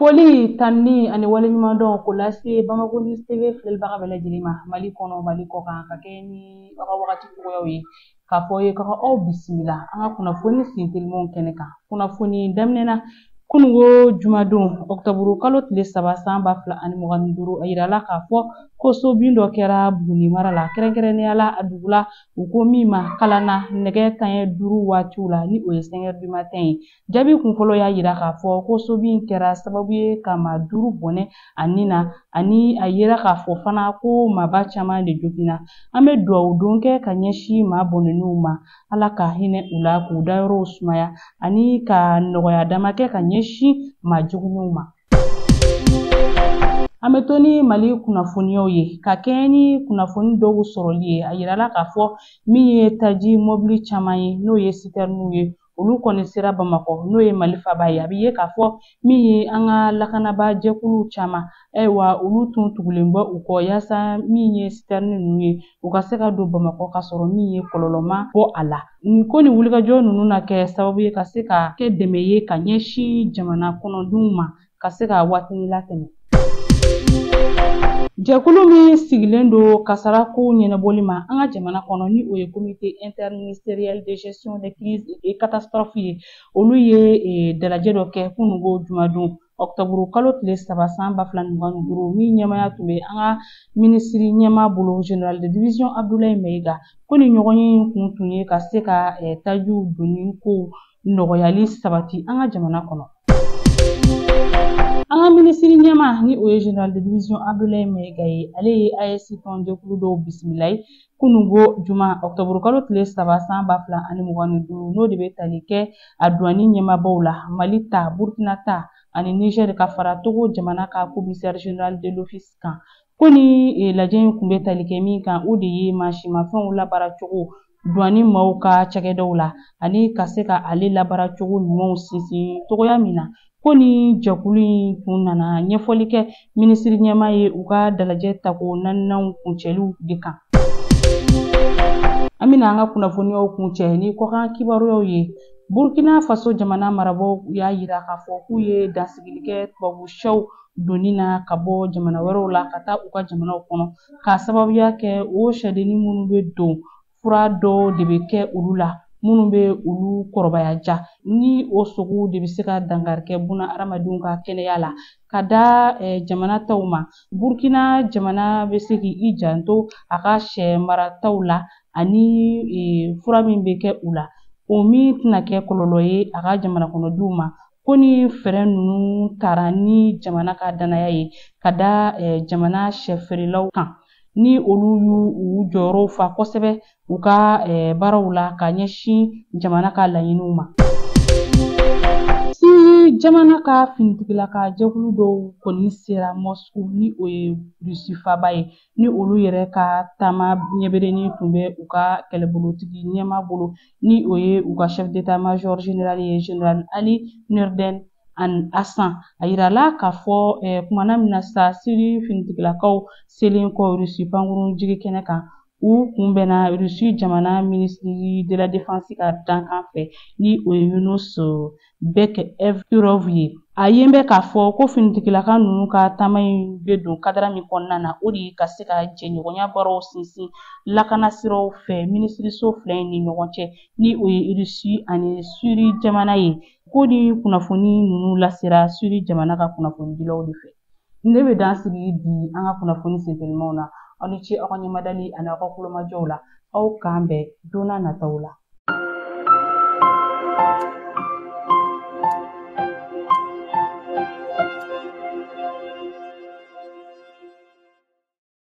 Foli tanni ani waleɲumandɔn k'o lase Bamako News TV filɛlibaga bɛɛ lajɛlen ma Mali kɔnɔ, Mali kɔkan, ka kɛɲɛ ni aw ka wagati cogoyaw ye, k'a fɔ ye k'aw aw bisimila an ka kunnafoni sentelimanw kɛnɛ kan. Kunnafoni daminɛna kununko jumadon ɔkutɔburu kalo tile 3 san 2025, a yirala k'a fɔ ko sobin dɔ kɛra Buguni mara la, kɛrɛnkɛrɛnnenya la a dugu la u ko min ma Kalana nɛgɛ kanɲɛ 5 waatiw la, ni o ye 5 heures du matin ye. Jaabi kunfɔlɔ y'a yira k'a fɔ ko sobin kɛra sababu ye ka maa 5 bɔnɛ a nin na, ani a yira k'a fɔ fana ko maaba caman de joginna. An bɛ duwawu don kɛ ka ɲɛsin maa bɔnɛnenw ma, Ala ka hinɛ u la k'u dayɔrɔw sumaya ani ka nɔgɔya dama kɛ ka ɲɛsin maa joginnenw ma. An bɛ to ni Mali kunnafoniyaw ye ka kɛɲɛ ni kunnafoni dɔw sɔrɔli ye. A yirala k'a fɔ min ye taji mɔbili caman ye, n'o ye sitɛriniw ye, olu kɔni sera Bamakɔ, n'o ye Mali faba ye. A bɛ ye k'a fɔ min ye an ka lakanabaa jɛkuluw caman, ayiwa olu tun tugulen bɛ u kɔ yaasa min ye sitɛrini ninnu ye u ka se ka don Bamakɔ ka sɔrɔ min ye kɔlɔlɔ ma bɔ a la. Nin ko nin wulikajɔ ninnu na kɛ sababu ye ka se ka kɛ dɛmɛ ye ka ɲɛsin jamana kɔnɔdenw ma ka se ka waatinin latɛmɛ. Jɛkulu min sigilen don kasara kow ɲɛnabɔli ma an ka jamana kɔnɔ, ni o ye comité interministériel de gestion des crises et catastrophes ye, olu ye dalajɛ dɔ kɛ kununko jumadon ɔkutɔburu kalo tile 3 san 2025, min ɲɛmaaya tun bɛ an ka minisiri ɲɛmaa bolo, général de division Abdoulaye Maïga. Ko nin ɲɔgɔnye in kun tun ye ka se ka tajiw donni kow nɔgɔyali sabati an ka jamana kɔnɔ. An ka minisiri ɲɛmaa, ni o ye général de division Abdoulaye Maïga ye, ale ye AES tɔnjɛkulu dɔw bisimila ye kununko juma ɔkutɔburu kalo tile 3 san 2025, n'o de bɛ tali kɛ a douane ɲɛmaabaw la, Mali ta, Burkina ta ani Niger, ka fara Togo jamana ka commissaire général de l'office kan. Ko ni lajɛ in kun bɛ tali kɛ min kan, o de ye mansinmafɛnw labaaracogo douane maaw ka cakɛdaw la, ani ka se ka ale labaaracogo ɲumanw sinsin cogoya min na. Ko ni jɛkulu in kun nana ɲɛfɔli kɛ minisiri ɲɛmaa ye u ka dalajɛ tako 4nanw kuncɛliw de kan. An bɛna an ka kunnafoniyaw kuncɛ ni kɔkan kibaruyaw ye. Burkina Faso jamana marabaaw y'a yira k'a fɔ k'u ye dansigili kɛ tubabu sɛw donni na ka bɔ jamana wɛrɛw la ka taa u ka jamanaw kɔnɔ, k'a sababuya kɛ o sɛdennin minnu bɛ don, fura dɔw de bɛ kɛ olu la minnu bɛ olu kɔrɔbaya ja, ni o sogow de bɛ se ka dankari kɛ buna hadamadenw ka kɛnɛya la. Ka da jamana taw ma, Burkina jamana bɛ se k'i janto a ka sɛ marataw la ani fura min bɛ kɛ u la, o min tɛna kɛ kɔlɔlɔ ye a ka jamana kɔnɔdenw ma. Ko ni fɛɛrɛ ninnu taara ni jamana ka danaya ye ka da jamana sɛ feerelaw kan, ni olu y'u jɔyɔrɔw fa kosɛbɛ u ka baaraw la ka ɲɛsin jamana ka laɲiniw ma. Si jamana ka finitigilaka jɛkulu dɔw kɔni sera Moscou, ni o ye Rusi faba ye, ni olu yɛrɛ ka taama ɲɛberenin tun bɛ u ka kɛlɛbolotigi ɲɛmaa bolo, ni o ye u ka chef d'état-major général ye, général Ali Nurden Hassan. A yirala k'a fɔ kumana min na sa, Siri finitigilakaw selen kɔ Rusi pankurun jigi kɛnɛ kan, u kunbɛnna Rusi jamana ministre de la défense ka dankan fɛ, ni o ye Yunus Bek Evturov ye. A ye bɛ k'a fɔ ko finitigilaka ninnu ka taama in bɛ don kadara min kɔnɔna na, o de ye ka se ka jɛɲɔgɔnya baaraw sinsin lakana siraw fɛ minisiriso fila in ni ɲɔgɔn cɛ, ni o ye Rusi ani Siri jamana ye. Ko ni kunnafoni ninnu lasera Siri jamana ka kunnafonidilaw de fɛ. Ne bɛ dan sigi bi an ka kunnafoni sentelimanw na. Aw ni ce aw ka ɲɛmadali ani aw ka kulomajɔw la. Aw k'an bɛn don n'a nataw la.